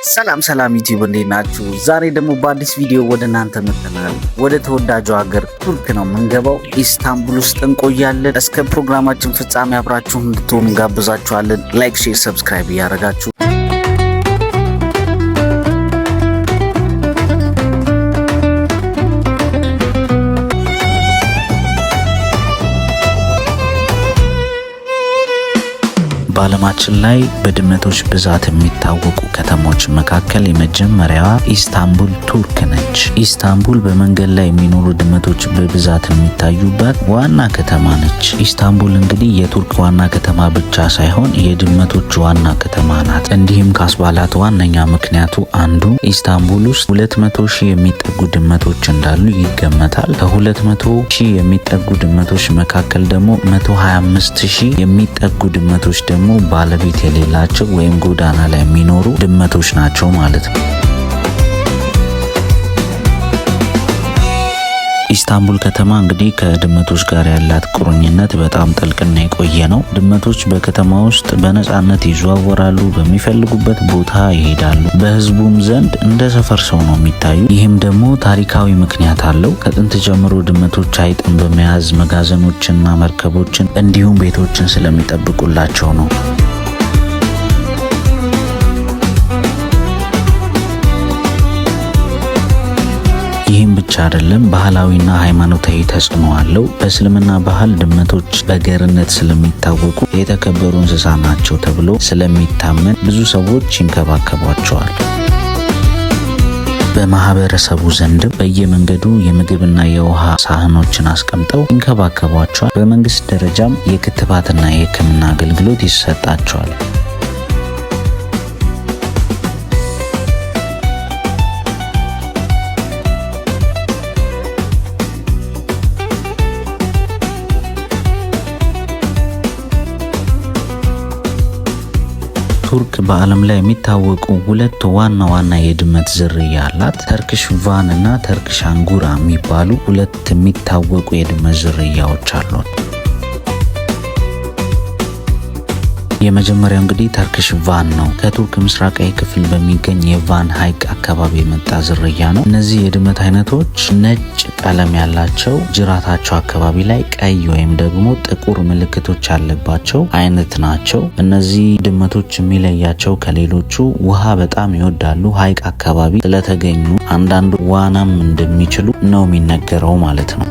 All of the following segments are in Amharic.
ሰላም ሰላም ዩቲዩብ፣ እንዴት ናችሁ? ዛሬ ደግሞ በአዲስ ቪዲዮ ወደ እናንተ መጥተናል። ወደ ተወዳጁ ሀገር ቱርክ ነው የምንገባው። ኢስታንቡል ውስጥ እንቆያለን። እስከ ፕሮግራማችን ፍጻሜ አብራችሁን እንድትሆኑ እንጋብዛችኋለን። Like፣ share፣ subscribe እያደረጋችሁ። በዓለማችን ላይ በድመቶች ብዛት የሚታወቁ ከተሞች መካከል የመጀመሪያዋ ኢስታንቡል ቱርክ ነች። ኢስታንቡል በመንገድ ላይ የሚኖሩ ድመቶች በብዛት የሚታዩባት ዋና ከተማ ነች። ኢስታንቡል እንግዲህ የቱርክ ዋና ከተማ ብቻ ሳይሆን የድመቶች ዋና ከተማ ናት። እንዲህም ካስባላት ዋነኛ ምክንያቱ አንዱ ኢስታንቡል ውስጥ 200 ሺህ የሚጠጉ ድመቶች እንዳሉ ይገመታል። ከ200 ሺህ የሚጠጉ ድመቶች መካከል ደግሞ 125 ሺህ የሚጠጉ ድመቶች ደግሞ ባለቤት የሌላቸው ወይም ጎዳና ላይ የሚኖሩ ድመቶች ናቸው ማለት ነው። ኢስታንቡል ከተማ እንግዲህ ከድመቶች ጋር ያላት ቁርኝነት በጣም ጥልቅና የቆየ ነው። ድመቶች በከተማ ውስጥ በነጻነት ይዘዋወራሉ፣ በሚፈልጉበት ቦታ ይሄዳሉ። በህዝቡም ዘንድ እንደ ሰፈር ሰው ነው የሚታዩ። ይህም ደግሞ ታሪካዊ ምክንያት አለው። ከጥንት ጀምሮ ድመቶች አይጥን በመያዝ መጋዘኖችንና መርከቦችን እንዲሁም ቤቶችን ስለሚጠብቁላቸው ነው። ይህም ብቻ አይደለም፣ ባህላዊና ሃይማኖታዊ ተጽዕኖ አለው። በእስልምና ባህል ድመቶች በገርነት ስለሚታወቁ የተከበሩ እንስሳ ናቸው ተብሎ ስለሚታመን ብዙ ሰዎች ይንከባከቧቸዋል። በማህበረሰቡ ዘንድም በየመንገዱ የምግብና የውሃ ሳህኖችን አስቀምጠው ይንከባከቧቸዋል። በመንግስት ደረጃም የክትባትና የሕክምና አገልግሎት ይሰጣቸዋል። ቱርክ በዓለም ላይ የሚታወቁ ሁለት ዋና ዋና የድመት ዝርያ አላት። Turkish Van እና Turkish Angora የሚባሉ ሁለት የሚታወቁ የድመት ዝርያዎች አሏት። የመጀመሪያው እንግዲህ Turkish Van ነው። ከቱርክ ምስራቃዊ ክፍል በሚገኝ የቫን ሐይቅ አካባቢ የመጣ ዝርያ ነው። እነዚህ የድመት አይነቶች ነጭ ቀለም ያላቸው፣ ጅራታቸው አካባቢ ላይ ቀይ ወይም ደግሞ ጥቁር ምልክቶች ያለባቸው አይነት ናቸው። እነዚህ ድመቶች የሚለያቸው ከሌሎቹ ውሃ በጣም ይወዳሉ። ሐይቅ አካባቢ ስለተገኙ አንዳንዱ ዋናም እንደሚችሉ ነው የሚነገረው ማለት ነው።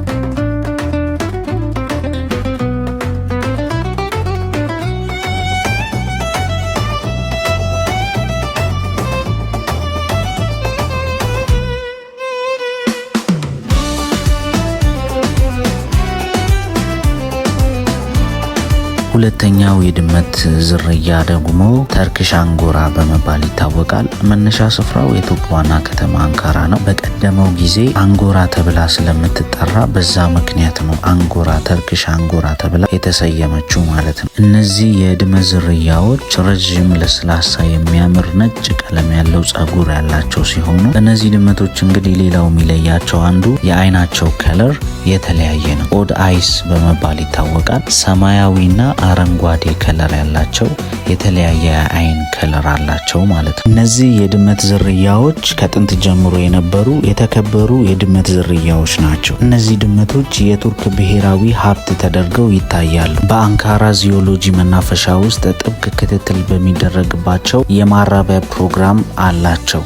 ሁለተኛው የድመት ዝርያ ደግሞ Turkish Angora በመባል ይታወቃል። መነሻ ስፍራው የቱርክ ዋና ከተማ አንካራ ነው። በቀደመው ጊዜ አንጎራ ተብላ ስለምትጠራ በዛ ምክንያት ነው አንጎራ፣ Turkish Angora ተብላ የተሰየመችው ማለት ነው። እነዚህ የድመት ዝርያዎች ረዥም፣ ለስላሳ፣ የሚያምር ነጭ ቀለም ያለው ጸጉር ያላቸው ሲሆኑ እነዚህ ድመቶች እንግዲህ ሌላው የሚለያቸው አንዱ የአይናቸው color የተለያየ ነው። Odd eyes በመባል ይታወቃል። ሰማያዊና አረንጓዴ color ያላቸው የተለያየ የአይን color አላቸው ማለት ነው። እነዚህ የድመት ዝርያዎች ከጥንት ጀምሮ የነበሩ የተከበሩ የድመት ዝርያዎች ናቸው። እነዚህ ድመቶች የቱርክ ብሔራዊ ሀብት ተደርገው ይታያሉ። በአንካራ zoology መናፈሻ ውስጥ ጥብቅ ክትትል በሚደረግባቸው የማራቢያ ፕሮግራም አላቸው።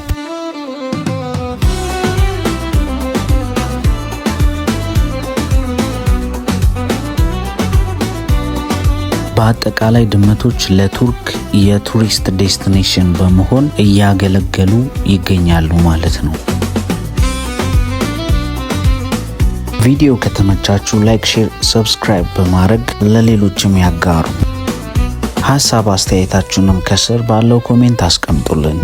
በአጠቃላይ ድመቶች ለቱርክ የቱሪስት destination በመሆን እያገለገሉ ይገኛሉ ማለት ነው። ቪዲዮ ከተመቻችሁ like፣ share፣ subscribe በማድረግ ለሌሎችም ያጋሩ። ሀሳብ አስተያየታችሁንም ከስር ባለው comment አስቀምጡልን።